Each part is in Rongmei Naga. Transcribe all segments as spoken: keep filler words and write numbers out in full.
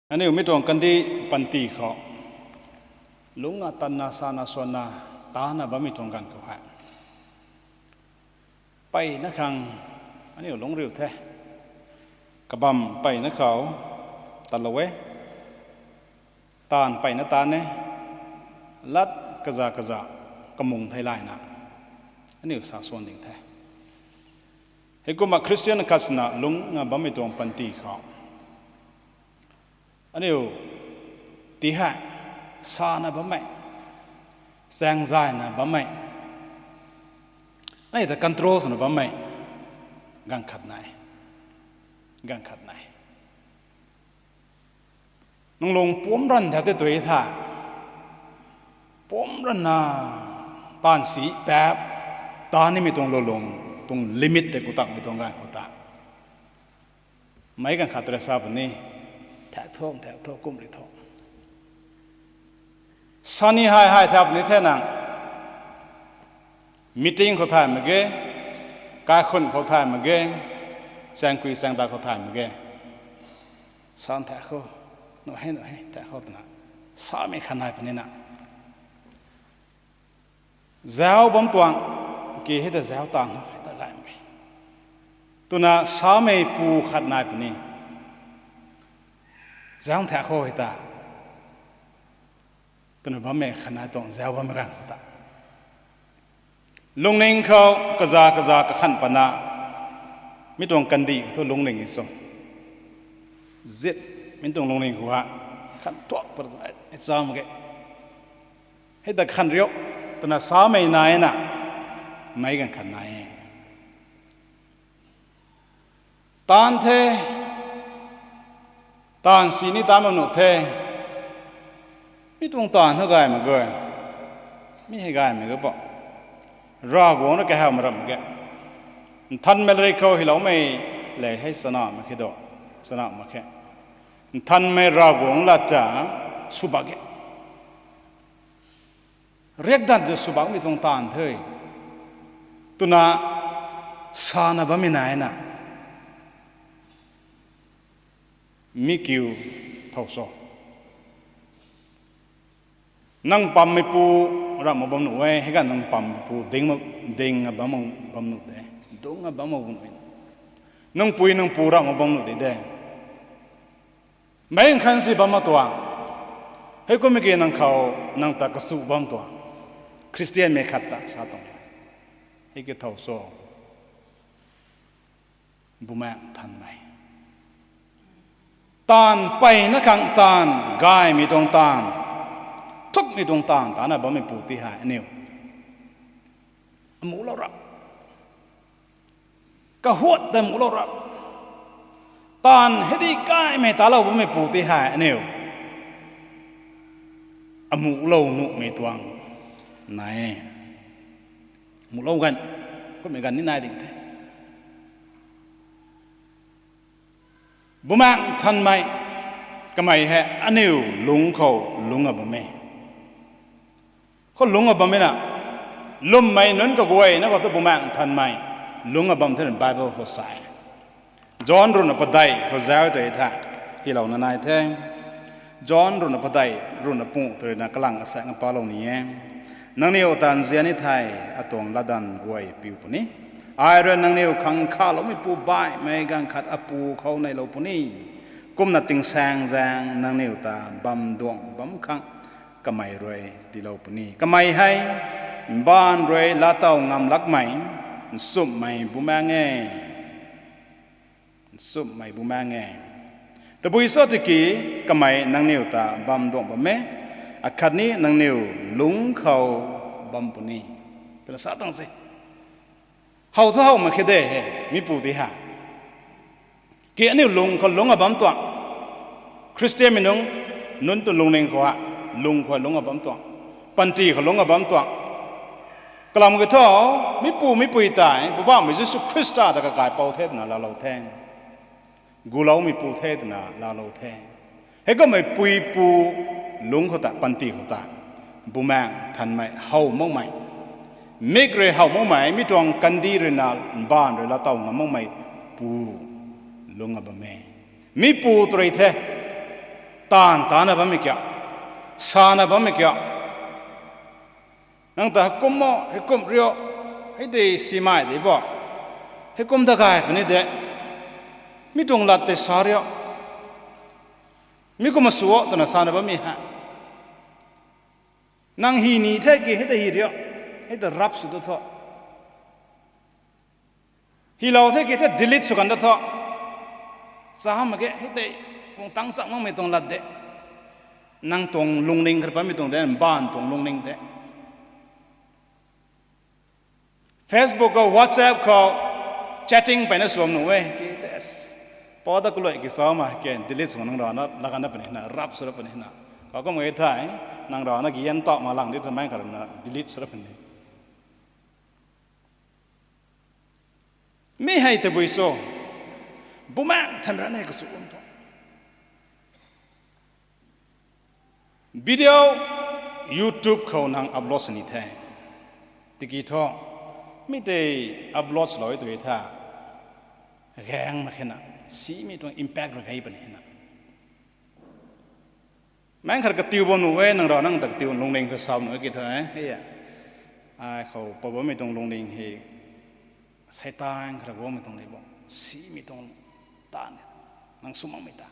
Aniu mi tuang kandih panty khou lungc a tanna sana swanna tana bammei tuang ganv khou hei, mpeyna khang aniu lungc riu the. Kabam mpeyna khou tatlou e, taanv mpeyna taan e, lat kaza kaza kamung thei layna aniu sa swan ding the. Heikumna Khristian khat swna lungc a bammei tuang panty khou aniu ti hei sana bammei, chaengzayna bammei, ai ta control swna bammei ganv khat nai, ganv khat nai. Nang lung pumc ranv the tei tui tha, pumc ranvna taanv si paap, taan nimei tuang lulung tuang limit tei ku takmei tuang ganv khou ta, meic ganv khat rui sa puni, thak thu thak thu kum ri thu, sani hei hei thak puni the nang. Meeting khou thay mak ge, kaikhunc khou thay mak ge, chaengkui chaengta khou thay mak ge, san thak khou, nu hei nu hei thak khou twna samei khat nai puni na. Zauc bam tuang, ki hei ta zauc taanv hei ta gay mak ge twna samei pu khat nai puni. Zauc thak khou hei ta twna bammei khat nai tuang zauc bammei ganv khou ta, lungning khou kaza kaza kakhan patna, mi tuang kandih thu lungning i cho, zit, mi tuang lungning khou ha, khan tuak pat e cham ge, hei ta khan riu twna samei nai na, meic ganv khat nai e. Taanv the, taanv si ni taanv bam nuh the. Mi tuang taanv thu gay mak ge, mi hei gay mak ge bo, Ravguangc rui kahawmei ramh mak ge. Nthanmei lari khou hyloumei le hei chana mak khe do, chana mak khe. Nthanmei Ravguangc lat ta sw bak ge, riakdanv ta sw bakmei tuang taanv the twna sana bammei nai na, mi kiu thow cho. Nang pammeipu ramh mak bam nuh e, hei ganv nang pammeipu ding, ding a bam, bam nuh de, dungc a bam mak bam nuh e. Nang pui nang pu ramh mak bam nuh de de. Meic khan si bam mak tuang, heikummei ki nang khou, nang ta kasu bam tuang, Khristianmei khat ta sa tuang, hei ki thow cho. Bumaengh Nthanmei, taanv mpeyna khang taanv, gaymei tuang taanv, thukmei tuang taanv tana bammeipu ti hei aniu amuhlou rap, kahuat ta amuhlou rap, taanv heidi gaymei talou bammeipu ti hei aniu amuhlou nuhmei tuang nai e. Amuhlou ganv, kummei ganv ni nai ding the. Bumaengh Nthanmei, kamei hei aniu lungc khou lungc a bam e. Khou lungc a bam e na, lwmmei nunc kaguayna khou tu Bumaengh Nthanmei lungc a bam the na Bible khou sa e. John ruhna padeih khou zauc tei the, hylouna nai the. John ruhna padeih, ruhna pung tei ruina kalang asaekc nga palou ni e. Nangniw ta nzian ni thei, atuang latdanv guay piu puni. Ai rui nangniw khang khaloumeipu baihmei ganv khat Apu khou neilou puni. Kumna tingsaeng zaeng nangniw ta bam duang bam khang kamei rui tiilou puni. Kamei hei mbaanv rui laatow ngam lakmei, nchumhmei Bumaengh e. Nchumhmei Bumaengh e. Tabui cho tiki kamei nangniw ta bam duang bam e, akhatni nangniw lungc khou bam puni, twna sa tuang se. How thu how mak khe de he, mipu ti ha. Ki aniu lung khou lungc a bam tuang, Khristianmei nunc, nunc tu lungning khou ha, lung khou lungc a bam tuang, panty khou lungc a bam tuang. Kalam ki thu, mipu mipui tei Poubauhmei Jisu Khrista ta kakaipou the twna laalou the. Guloumeipu the twna laalou the. Heikumhmei puipu lungc khou ta, panty khou ta, Bumaengh Nthanmei how makmei, mik rui how makmei, mi tuang kandih ruina mbaanv rui laatow ngam makmei pu lungc a bam e. Mipu tu rui the. Taanv tana bammei kiu, sana bammei kiu. Nang ta heikum o, heikum rio, hei de simei de bo, heikum ta gay puni de, mi tuang lat tei sa rio, mi kumna sw o twna sana bammei hei. Nang hy ni the ki hei ta hy rio, hei ta rap sw tu tho. Hylou the ki the delete sw kan da tho. Cha mak ge, hei tei, kung tang chak makmei tuang lat de. Nang tuang lungning khat patmei tuang de, mbaanv tuang lungning de. Facebook khou, WhatsApp khou, chatting peyna sw bam nuh e, ki test. Pa ta kaluai ki sa ma, ke delete sw nang rana, lagana puni na, rap sw ra puni na. Kakum e thei, nang rana ki yan ta ma lang di tho mei khat rana, delete sw ra puni. Mi hei tabui cho, Bumaengh Nthanmei rana hei kasu bam tuang. Video YouTube khou nang upload sw ni the. Tiki thu, mi tei upload swlou e tw e tha. Gaeng mak khe na, simei tuang impact ra gei puni na. Meic khat katiu bam nuh e, nang rana nang ta katiu lungning khou sa nuh e ki the, hei e. Ai khou pa bammei tuang lungning hei, Seitaan khat ra guangmei tuang de bo, simei tuang taanv e, nang sw makmei ta.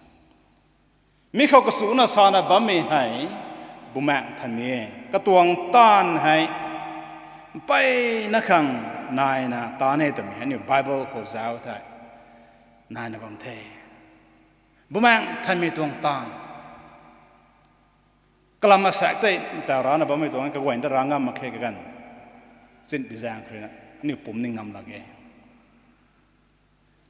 Mi khou kasuna sana bammei hei, Bumaengh Nthanmei e, katuang taanv hei, mpeyna khang naina taanv e twmei hei, aniu Bible khou zauc thei, naina bam the. Bumaengh Nthanmei tuang taanv. Kalam asaekc tei, ta rana bammei tuang, kaguayna ta ra ngam mak khe kaganv. Chin pi zaeng khou rui na, aniu pum ni ngam lak e.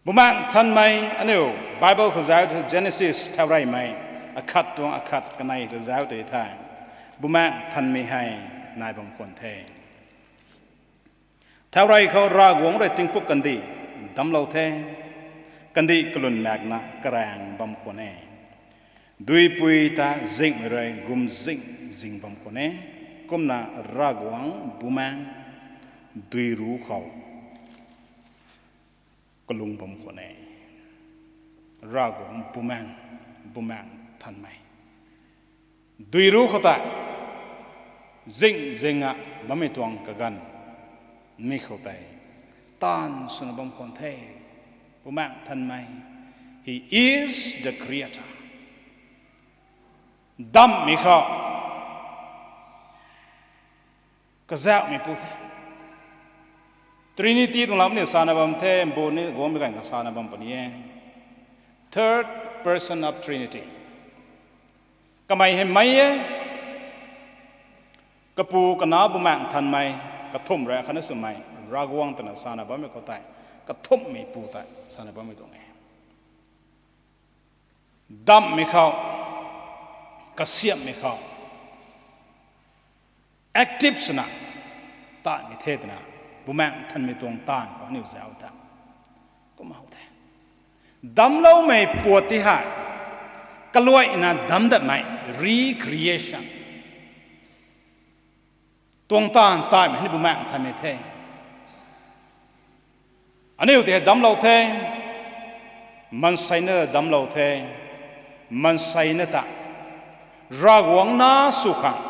Bumaengh Nthanmei, aniu Bible khou zauc the Genesis thaureymei, akhat tuang akhat kanei ta zauc tei the. Bumaengh Nthanmei hei, nai bam khwan the. Thaurey khou Ravguangc rui tingpuk kandih damclou the, kandih kalwn maekna karaeng bam khwan e. Duipui ta zinghmei rui gum zing zing bam khwan e. Kumna Ravguangc Bumaengh duiru khou kalung bam khwan e. Ravguangc Bumaengh, Bumaengh Nthanmei duiru khou tei, zing zinga bammei tuang kaganv, mi khou tei, taanv swna bam khwan the, Bumaengh Nthanmei, He is the Creator. Damhmei khou, kazauhmeipu the. Trinity tuang lam ni sana bam the, mbu ni guangmei ganv khou sana bam puni e. Third person of Trinity. Kamei hei mei e, Kapu, Kanac, Bumaengh Nthanmei, kathumh rui akhatna swmei, Ravguangc twna sana bammei khou tei, kathumhmeipu tei sana bammei tuang e. Damhmei khou, kasiamhmei khou, active swna, taanvmei the twna, Bumaengh Nthanmei tuang taanv khou aniu zauc ta, kumna how the. Damcloumei puat ti hei, kaluaina damc datmei, recreation tuang taanv taanvmei hei ni Bumaengh Nthanmei the. Aniu ti hei damclou the, maanseina damclou the, maanseina ta, Ravguangc nac sw khang,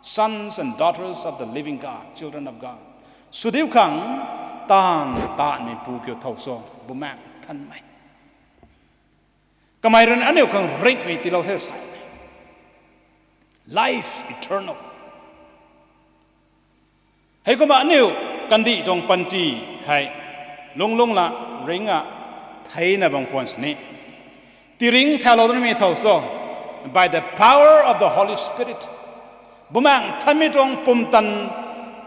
sons and daughters of the living God, children of God, sw diu khang, taanv taanvmeipu kiu thow cho, Bumaengh Nthanmei. Kamei rui na aniu khang ringhmei tiilou the sa e. Life eternal. Heikumna aniu kandih tuang panty hei, lungc lungc la, ringc a, theina bam khwan sini, tiringcthaulou twmei thow cho, by the power of the Holy Spirit. Bumaengh Nthanmei tuang pumtan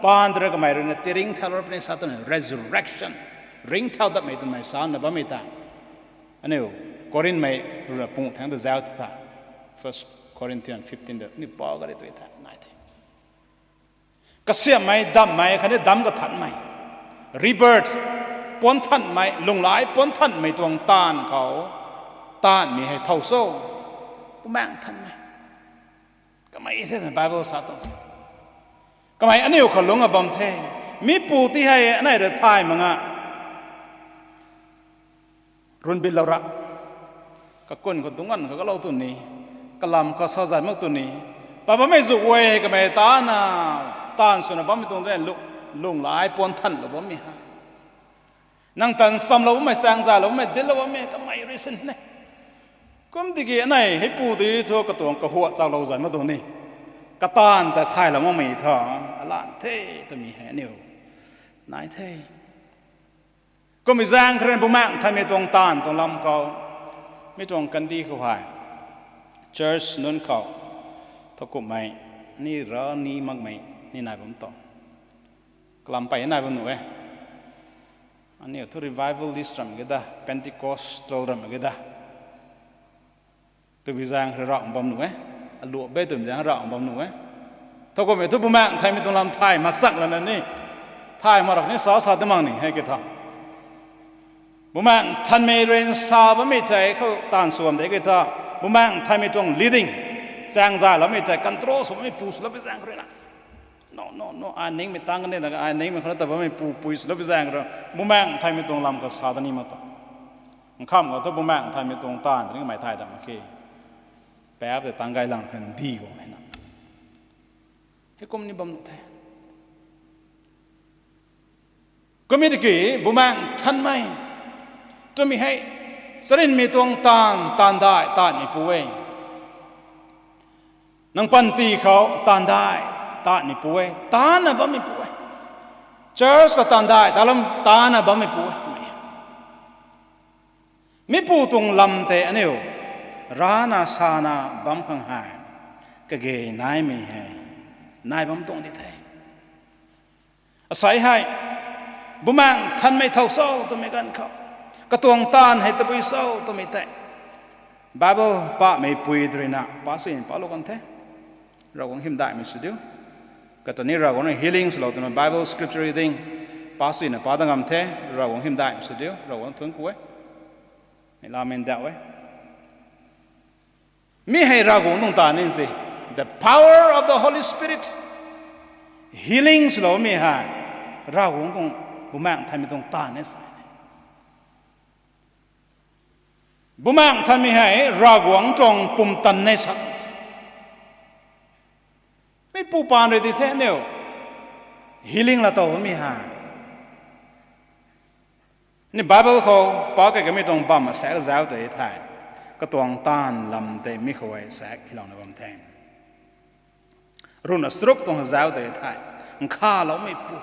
paan tei rui kamei rui na tiringcthaulou puni sa twna resurrection, ringcthau datmei twmei sana bammei ta, aniu Corinthmei rui na pung thangc ta zauc ta tha, First Corinthians fifteen ta aniu Paul gari tu tha nai the. Kasiamhmei, damhmei khatni damc kathanhmei, rebirth, puanthanhmei, lunghlaic puanthanhmei tuang taanv khou, taanvmei hei thow cho, Bumaengh Nthanmei. Kamei the twna Bible sa tuang se. Kamei aniu khou lungc a bam the. Mipu ti hei anei rui thay mak nga, runbitlou ra, Kakun khou dungc ganv khou kalou tw ni, kalam khou sazan mak tw ni, pa bammei zu guay kamei tana, taanv swna bammei tuang tei lung, lung lai puan thanlou bammei ha. Nang tan samlou bammei, chaeng zaylou bammei, dinclou bammei kamei rui sin ne. Kum tiki anei heipu tei thu katuang kahuat chaklou zan mak tw ni, kataanv ta thaylou makmei tha, alan the twmei hei aniu nai the. Kummei zaeng kha rui Bumaengh Nthanmei tuang taanv tuang lam khou, mi tuang kandih khou hei, church nunc khou, thowkumhmei, ni ra ni makmei, ni nai bam tuang. Kalam pey nai bam nuh e. Aniu thu revivalist ram ge da, Pentecostal ram ge da. Twbi zaeng rui ravh bam nuh e. Aluap be twmei zaeng ravh bam nuh e. Thowkumhmei thu Bumaengh Nthanmei tuang lam thay mak sak lana ni, thay mak rap ni sa sa de mak ni hei ki tha. Bumaengh Nthanmei rui sa bammei tei khou taanv sw bam de ki tha. Bumaengh Nthanmei tuang leading, chaeng zayloumei tei control sw bammei pu swlou pi zaeng rui na, no, no, no, ai ningmei tang kani ta, ai ningmei khou na ta bammei pu pui swlou pi zaeng rui, Bumaengh Nthanmei tuang lam khou sa da ni mak ta. Nkham khou thu Bumaengh Nthanmei tuang taanv ringmei thay dam mak khe. Paap tei tang gay lang kandih guang hei na, heikum ni bam nuh the. Kummei tiki Bumaengh Nthanmei twmei hei charynmei tuang taanv, taanv dai taanvmei pu e. Nang panty khou taanv dai taanvmei pu e, taanvna bammei pu e. Church khou taanv dai taanv lam, taanvna bammei pu e. Mipu tuang lam tei aniu rana sana bam khang hei kage naimei hei nai bam tuang di the. Asei hei, Bumaengh Nthanmei thow cho twmei ganv khou, katuang taanv hei tabui cho twmei tei Bible pahmei pui rui na pa suina palou kan the. Ravguangc hymdaihmei sw diu. Kata ni Ravguangc rui healing swlou twna Bible scripture reading pa suina pa dat ngam the. Ravguangc hymdaihmei sw diu. Ravguangc thuanc ku e. Mei lamei ndauh e. Mi hei Ravguangc tuang taanv ni se. The power of the Holy Spirit. Healing swloumei hei Ravguangc tuang, Bumaengh Nthanmei tuang taanv ni sa. Bumaengh Nthanmei hei Ravguangc tuang pumtan ni sa tuang se. Mi pu paan rui di the aniu healing laa tow mi hei. Ni Bible khou pa kei kamei tuang bam asaekc zauc tei the. Katuang taanv lam tei mi khou hei saekc hilouna bam the. Ruhna charuk tuang zauc tei the. Nkhaloumeipu.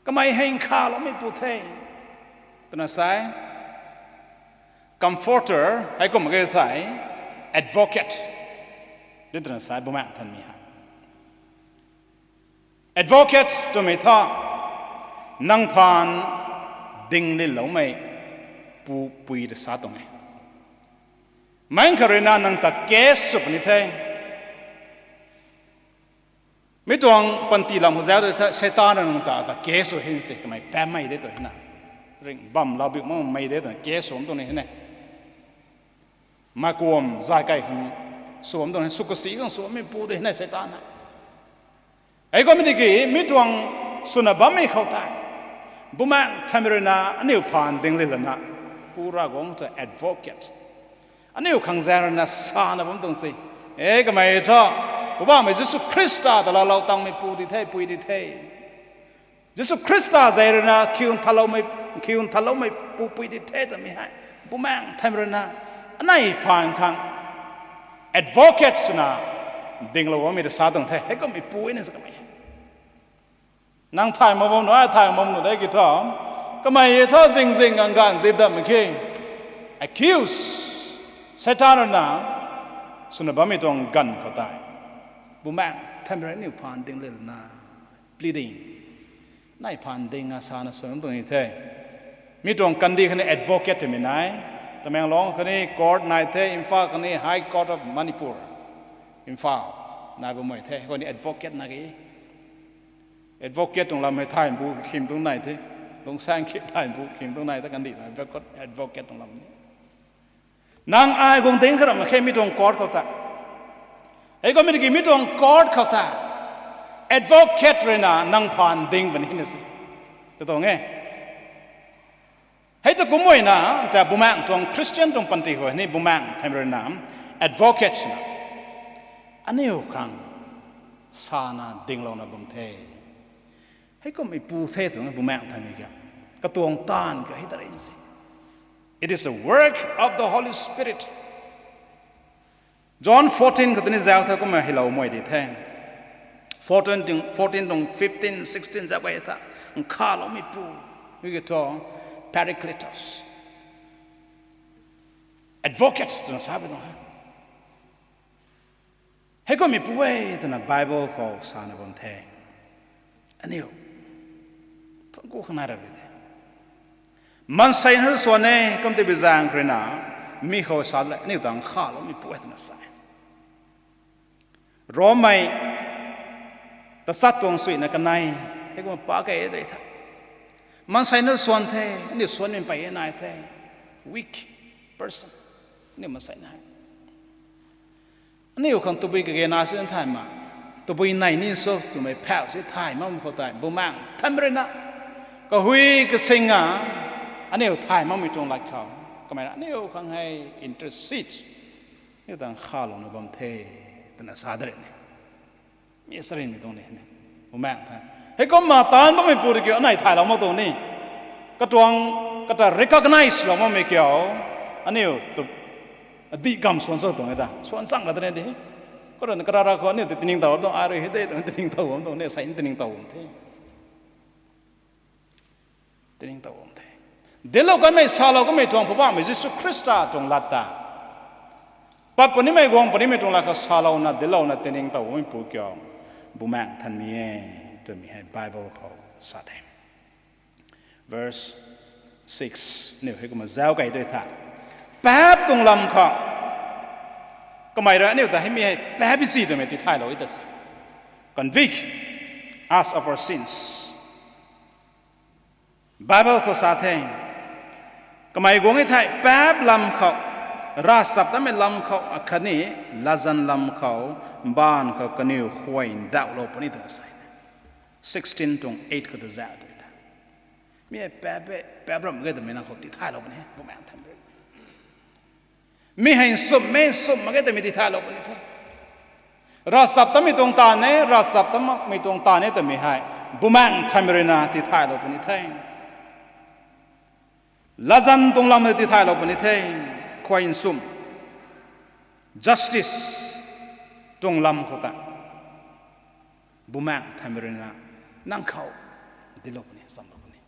Kamei hei nkhaloumeipu the twna sa e. Comforter, heikum ke the, advocate di twna sa e Bumaengh Nthanmei hei. Advocate twmei thu, nang phaan dingliloumei pupui ta sa tuang e. Meic khat rui na nang ta case sw puni the. Mi tuang panty lam khou zauc tei the, Seitaan rui nang ta ta case sw hin se kamei pammei de tw hina. Ringh bam lau biu makmei de twna case sw bam tuang ni hina. Meic kuam zay kai khang sw bam tuang ni, sw kasi khang sw bammeipu de hina Seitaan na. Heikum tiki mi tuang swna bammei khou tei, Bumaengh Nthanmei rui na aniu phaan dinglilana, Pu Ravguangc ta advocate, aniu khang zaeng rui na sana bam tuang se. E kamei thu, Poubauhmei Jisu Khrista ta laalou tangmeipu di the, pui di the. Jisu Khrista zei rui na khiu nthanloumei, khiu nthanloumei pupui di the twmei hei Bumaengh Nthanmei rui na anei phaan khang advocate swna dinglou bammei ta sa tuang the. Heikummeipu ni sa kamei. Nang thay mak bam nuh, ai thay mak bam nuh de ki thu, kamei thu zing zing ganv ganv zip datmei khe. Accuse, Seitaan rui na swna bammei tuang ganv khou tei, Bumaengh Nthanmei rui aniu phaan dinglilana, pleading, anei phaan ding a sana sw bam tuang ni the. Mi tuang kandih khatni advocate twmei nai. Tamenglong khatni court nai the, Imphal khatni High Court of Manipur, Imphal nai bammei the. Khou ni advocate na ki, advocate tuang lam hei thay bu khim tuang nai the. Lungsaeng khe thay bu khim tuang nai the kandih na advocate, advocate tuang lam ni. Nang ai guang ding kha ram khe mi tuang court khou tei. Heikum tiki mi tuang court khou tei advocate rui na nang phaan ding puni na si. Tw tuang e. Hei ta kumna ta Bumaengc tuang Christian tuang panty khou ni Bumaengc Nthanmei rui na advocate swna aniu khang sana dinglouna bam the. Hei kumhmei pu the twna Bumaengc Nthanmei kiu katuang taanv kiu hei ta ri si. It is the work of the Holy Spirit. John fourteen khou tini zauc the kumna hei lou mei di the. Fourteen tuang, fourteen tuang fifteen, sixteen zauc kay tha. Nkhavloumeipu, hei kiu thu Parakletos, advocate twna sa pi tuang he. Hei kumhmei pu e twna Bible khou sana bam the. Aniu thuanc ku khang nai ra bi the. Maansei na swan e kum ti bi zaeng khou rui na mi khou sa le aniu ta nkhavloumeipu e twna sa. Rommei tachat tuang suina kanei, hei kumna pa key e tei tha. Maansei na swan the, aniu swanmei pey e nai the. Weak person. Aniu maansei na aniu khang tabui kage na si thay ma, tabui nei ni so twmei phau si thay makmei khou tei Bumaengc Nthanmei rui na kahui kasing a aniu thay makmei tuang lat khou kamei na aniu khang hei intercede, aniu ta nkhavlouna bam the twna sa de ri ni. Mi sarinmei tuang ni ni, Bumaengc Nthanmei hei kumna taanv bammei pu tei kiu anei thaylou mak tuang ni, katuang, kata recognize lou makmei kiu aniu tu adih kam swan cho tuang e ta swan chang ra ta ni di. Kara kara ra khou aniu ti tiningtow tuang, ai rui hei de tuang tiningtow bam tuang ni, sei tiningtow bam the. Tiningtow bam the. Dinclou kanmei salou kanmei tuang Poubauhmei Jisu Khrista tuang lat ta, pat punimei guang punimei tuang lat khou salouna dinclouna tiningtow bammei pu kiu Bumaengc Nthanmei e twmei hei Bible khou sa the. Verse six niu hei kumna zauc key tui tha. Paap tuang lam khou kamei rui aniu ta hei mi hei paap si twmei tithaylou e ta se. Convict us of our sins. Bible khou sa the. Kamei guang e thei paap lam khou, ravchaptatmei lam khou akhatni latzan lam khou, mbaanv khou kaniw khuay ndauhlou puni twna sa e. Sixteen tuang eight khou ta zauc tui tha. Mi hei paap e, paap ram ge twmei nang khou tithaylou puni Bumaengc Nthanmei rui. Mi hei nsumh e, nsumh mak ge twmei tithaylou puni the. Ravchaptatmei tuang taanv e, ravchaptatmei tuang taanv e twmei hei Bumaengc Nthanmei rui na tithaylou puni the. Latzan tuang lam tithaylou puni the. Khuay nsumh, justice tuang lam khou ta Bumaengc Nthanmei rui na nang khou dinclou puni, chamlou puni.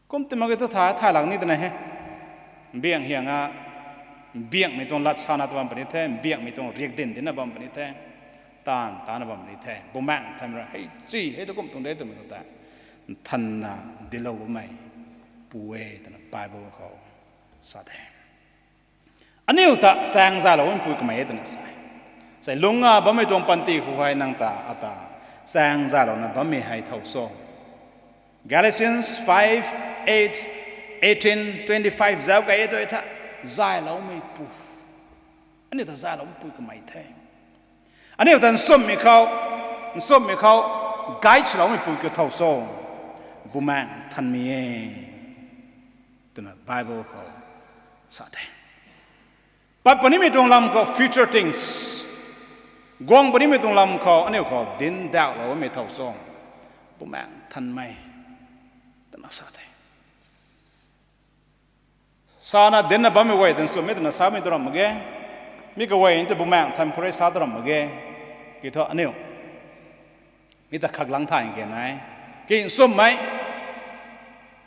Kum ti mak ge thu thay, thay lak ni twna he. Mbiang hiang a, mbiangmei tuang lat sana ta bam puni the, mbiangmei tuang riakdanv dincna bam puni the, taanv tana bam puni the. Bumaengc Nthanmei rui hei chi hei tu kum tuang de twmei khou ta nthanna dinclou bammei pu e twna Bible khou sa the. Aniu ta chaeng zayloumeipu kamei e twna sa e. Sei lungna bammei tuang panty khou hei nang ta ata chaeng zaylouna bammei hei thow cho. Galatians five, eight, eighteen, twenty-five zauc key e tui tha. Zayloumeipu, aniu ta zayloumeipu kamei the. Aniu ta nsumhmei khou, nsumhmei khou guide swloumeipu kiu thow cho. Bumaengc Nthanmei e twna Bible khou sa the. Pat punimei tuang lam khou future things, guang punimei tuang lam khou aniu khou dincdauhlou bammei thow cho. Bumaengc Nthanmei twna sa the. Sana dincna bammei guay ta nsumhmei twna samei tu ram mak ge. Mi kaguay ta Bumaengc Nthanmei khou rui sa tu ram mak ge. Kiu thu aniu mi ta khaklang thay ke nai. Ki nsumhmei,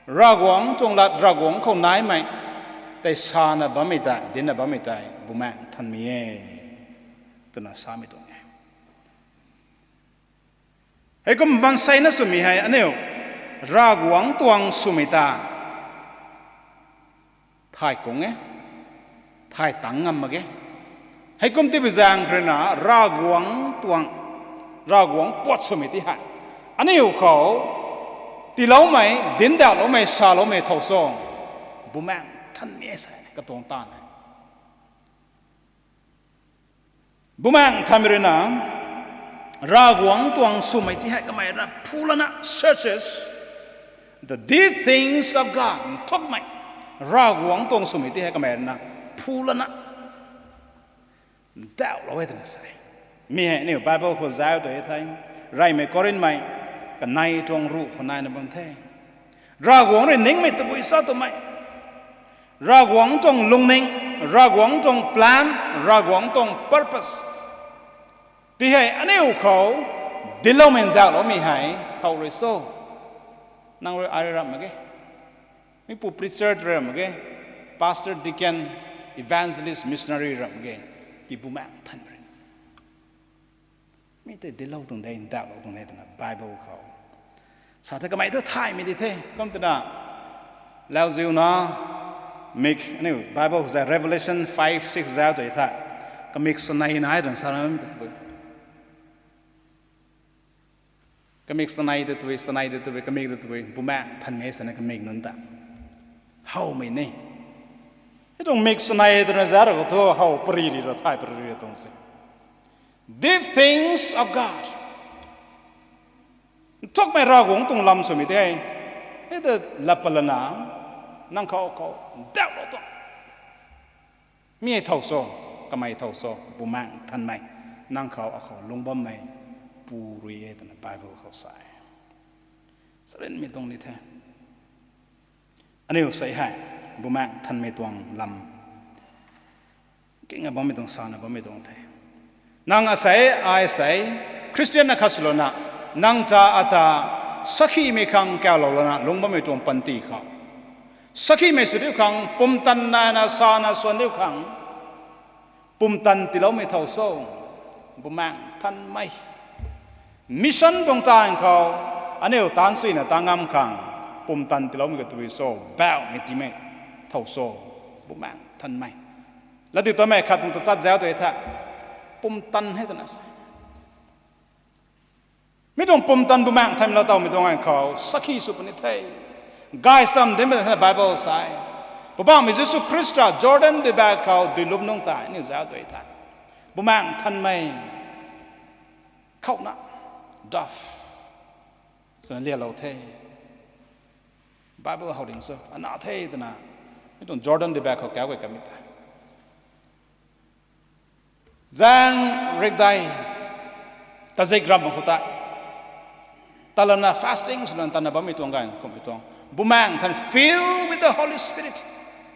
Ravguangc tuang lat Ravguangc khou naimei tei sana bammei tei, dincna bammei tei Bumaengc Nthanmei e twna samei tuang e. Heikum maansei na swmei hei aniu Ravguangc tuang swmei ta thay kung e, thay tangc ngam mak ge. Heikum tibi zaeng khou rui na Ravguangc tuang, Ravguangc puat swmei ti hei aniu khou tiiloumei, dincdauhloumei, saloumei thow cho. Bumaengc Nthanmei e sa katuang taanv e. Bumaengc Nthanmei rui na Ravguangc tuang swmei ti hei kamei rui na phu lana searches, The deep things of God, nthukmei, Ravguangc tuang swmei tei hei kamei rui na phu lana ndauhlou e twna sa e. Mi hei aniu Bible khou zauc tu e the, Reymei Korinthmei kanei tuang ruh khou naina bam the. Ravguangc rui ningmei tabui sa twmei, Ravguangc tuang lungning, Ravguangc tuang plan, Ravguangc tuang purpose tei hei aniu khou dincloumei ndauhloumei hei thow rui cho? Nang rui, ai rui ramh mak ge. Mipu preacher rui ramh mak ge. Pastor, deacon, evangelist, missionary ramh mak ge. Ki Bumaengc Nthanmei rui mi tei dinclou tuang de, ndauhlou tuang de twna Bible khou sa the. Kamei tu thaymei di the. Kum twna lauziuna mik, aniu Bible khou zai Revelation five six zauc tu e the. Kamik sanei nai twna sa na mi tu Kamik sanei tei tabui, sanei tei tabui, kamik tei tabui, Bumaengc Nthanmei sana kamik nunc ta howmei ni. Hei tuang mik sanei twna za ra khou thu how pariri ra, thay pariri ra tuang se. Deep things of God. Nthukmei Ravguangc tuang lam swmei tei hei ta lat pat lana nang khou khou ndauhlou tuang. Mi hei thow cho? Kamei thow cho? Bumaengc Nthanmei nang khou akhou lungc bammei pu rui e twna Bible khou sa e. Charynmei tuang ni the. Aniu sei hei Bumaengc Nthanmei tuang lam kinga bammei tuang sana bammei tuang the. Nang asei, ai sei, Khristian na khat swlouna, nang ta ata sakhimei khang kaulou lana lungc bammei tuang panty khou, sakhimei sw diu khang, pumtan naina sana swan diu khang pumtan tiiloumei thow cho? Bumaengc Nthanmei. Mission tuang taanv khou aniu taanc suina ta ngam khang pumtan tiiloumei ka tabui cho? Bauhmei tiimei thow cho? Bumaengc Nthanmei. Latdiutatmei khat tuang tachat zauc tu e the. Pumtan hei twna sa Mi tuang pumtan Bumaengc Nthanmei laa towmei tuang ganv khou sakhi sw puni the. Gaychamv dinmei ta Bible sa e. Poubauhmei Jisu Khrista Jordan duibak khou duilumc nungc tei aniu zauc tu e the. Bumaengc Nthanmei khouna dove swna lialou the. Bible how ding cho, ana the twna, mi tuang Jordan duibak khou kauc key kamei tei zaeng rikdei, tazik ram khou ta, talana fasting swna tana bammei tuang ganv kummei tuang, Bumaengc Nthanmei, filled with the Holy Spirit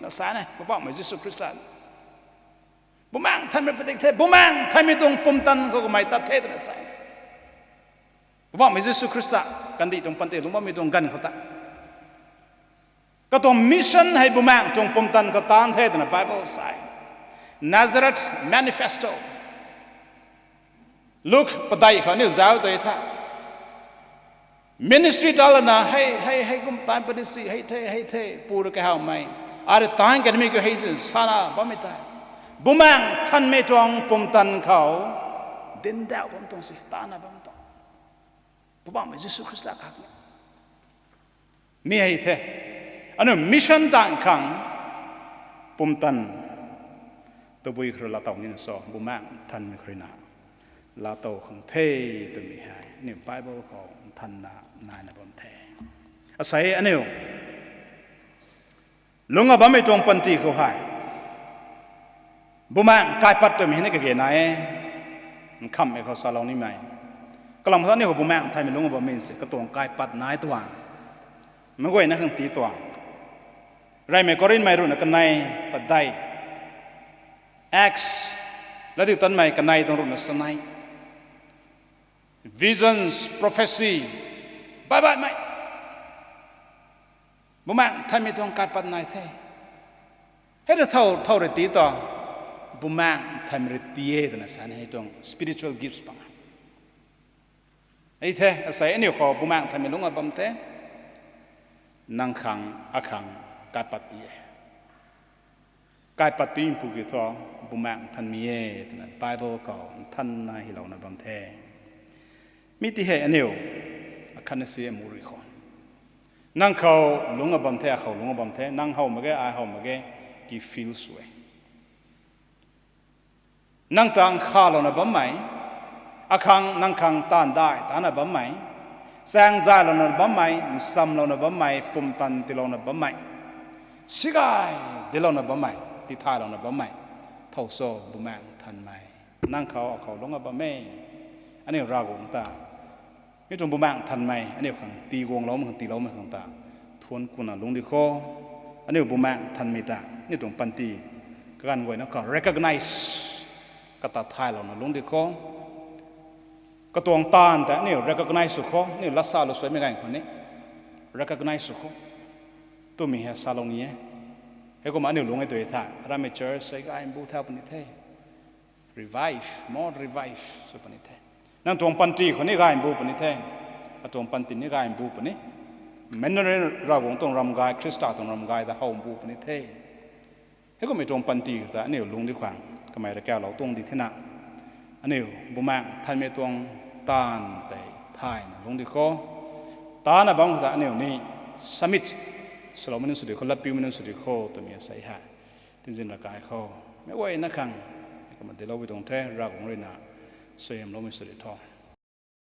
na sa e Poubauhmei Jisu Khrista. Bumaengc Nthanmei padik the, Bumaengc Nthanmei tuang pumtan khou kamei tat the twna sa e. Poubauhmei Jisu Khrista kandih tuang panty lungc bammei tuang ganv khou ta, katuang mission hei Bumaengc tuang pumtan khou taanc the twna Bible sa e. Nazareth Manifesto, Luk padeih khou aniu zauc tu e the. Ministry talana hei hei hei kum taanc puni si, hei the hei the, pu rui kahawmei, ai rui taanc kanmei khou hei zin sana bammei tei Bumaengc Nthanmei tuang pumtan khou dincdauh bam tuang si, tana bam tuang, Poubauhmei Jisu Khrista khang mi hei the. Aniu mission taanv khang pumtan tabui khou rui laatow nina cho? Bumaengc Nthanmei khou rui na laatow khang the twmei hei aniu Bible khou nthanna naina bam the. Asei aniu lungc a bammei tuang panty khou hei Bumaengc kaipat twmei hei ni kage nai e. Nkhamhmei khou salou nimei, kalam khat aniu khou Bumaengc Nthanmei lungc a bammei se katuang kaipat nai tuang. Meic guayna khang tii tuang. Reymei Korinthmei ruhna kanei padeih, Acts, Latdiutatmei kanei tuang ruhna sanei, visions, prophecy, baih baihmei Bumaengc Nthanmei tuang kaipat nai the. Hei rui thow thow rui tii tuang, Bumaengc Nthanmei rui tii e twna sa ni hei tuang spiritual gifts pang e. Hei the, asei aniu khou Bumaengc Nthanmei lungc a bam the, nang khang, akhang kaipat tii e. Kaipat tiipu kiu thu, Bumaengc Nthanmei e twna Bible khou nthanna hylouna bam the. Mi tei hei aniu akhatna si amu rui khou, nang khou lungc a bam the, akhou lungc a bam the, nang how mak ge, ai how mak ge, ki feel sw e. Nang ta nkhalouna bammei, akhang nang khang taanv dai tana bammei, Chaeng zaylouna bammei, nsamlouna bammei, pumtan tiilouna bammei, sigay dilouna bammei, tithaylouna bammei, thow cho Bumaengh Nthanmei, nang khou akhou lungc a bam e. Aniu Ravguangc ta, mi tuang Bumaengh Nthanmei aniu khang tiiguangloumei khang tiiloumei khang ta thuanc kuna lungc di kho. Aniu Bumaengh Nthanmei ta aniu tuang panty kaganv guayna khou recognize kata thaylouna lungc di kho. Katuang taanv ta aniu recognize sw kho, aniu latsa lou suaimei ganv khou ni recognize sw kho twmei hei salou ni e. Heikumna aniu lungc e tu tha, ramei church sei gaymbu thau puni the. Revive, more revive sw puni the. Nang tuang panty khou ni gaymbu puni the. Atuang panty ni gaymbu puni. Mei nunc rui Ravguangc tuang ramgay, Khrista tuang ramgay ta howmbu puni the. Heikumhmei tuang panty ta aniu lungc di khang kamei rui kaulou tuang di thena, aniu Bumaengh Nthanmei tuang taanv tei thayna lungc di kho. Taanna bam khou ta aniu ni submit swloumei nunc sw di kho, latpiumei nunc sw di kho twmei asei hei tinzin ravkai khou meic guayna khang kumna diloupui tuang the. Ravguangc ruina suaihiamloumei sw di tho.